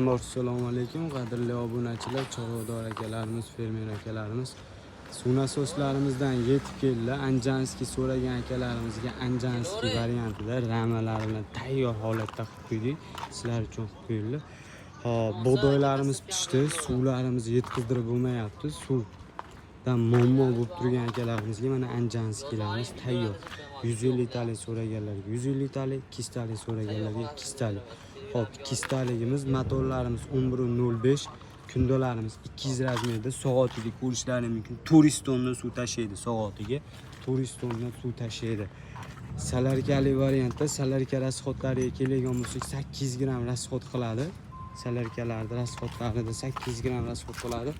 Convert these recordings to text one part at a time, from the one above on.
Avvalambor assalomu alaykum, qadrli obunachilar, chorvador akalarimiz, fermer akalarimiz. Suv nasoslarimizdan yetib keldi. Анджанский so'ragan akalarimizga анджанский variantida ramalar bilan tayyor holatda qilib qo'ydik. Sizlar uchun qilib qo'yildi. Hop, bug'doylarimiz pishdi, suvlarimiz yetkazdirib bo'lmayapti. Suvdan muammo bo'lib turgan akalarimizga mana анджанский larimiz tayyor. 150 talik so'raganlarga 150 talik, 200 talik so'raganlarga 200 talik. Hop, 200 taligimiz, motorlarimiz 11.05, kundolarimiz 200 razmerda, soatiga ko'rishlari mumkin. 400 tonna suv tashiydi soatiga. 400 tonna suv tashiydi. Солярка li variantda, солярка расход lariga keladigan bo'lsak, 800 gramm расход qiladi. Солярка larda расход larida 800 gramm расход qiladi.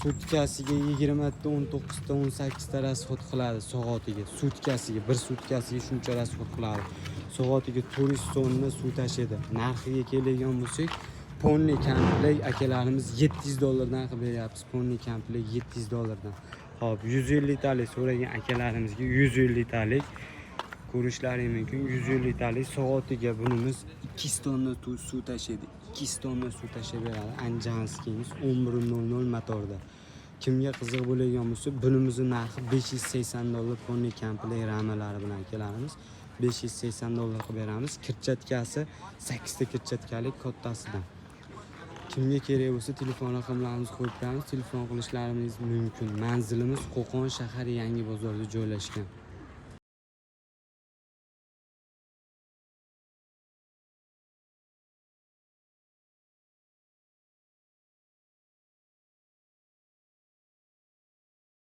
Sutkasiga 20 ta, 19 ta, 18 ta расход qiladi soatiga. Sutkasiga, bir sutkasiga shuncha расход qiladi. Soatiga 400 tonna suv tashiydi. Narxiga keladigan bo'lsak, полный komplekt akalarimiz 700 dollardan qilib beryapmiz. Полный komplekt 700 dollardan. Hop, 150 talik so'ragan akalarimizga 150 talik, ko'rishlari mumkin. 150 talik soatiga bunimiz 200 tonna suv tashiydi. 200 tonna suv tashlab beradi. Анджанский imiz 11.00 motorda. Kimga qiziq bo'ladigan bo'lsa, bunimizni narxi 580 dollar, полный komplekt ramalari bilan akalarimiz 580 dollar qilib beramiz. Крыльчатка si 8 ta крыльчатка lik kattasidan. Kimga kerak bo'lsa, telefon raqamlarimizni qo'yib qo'yamiz, telefon qilishlaringiz mumkin. Manzilimiz Qo'qon shahari, Yangi bozorda joylashgan.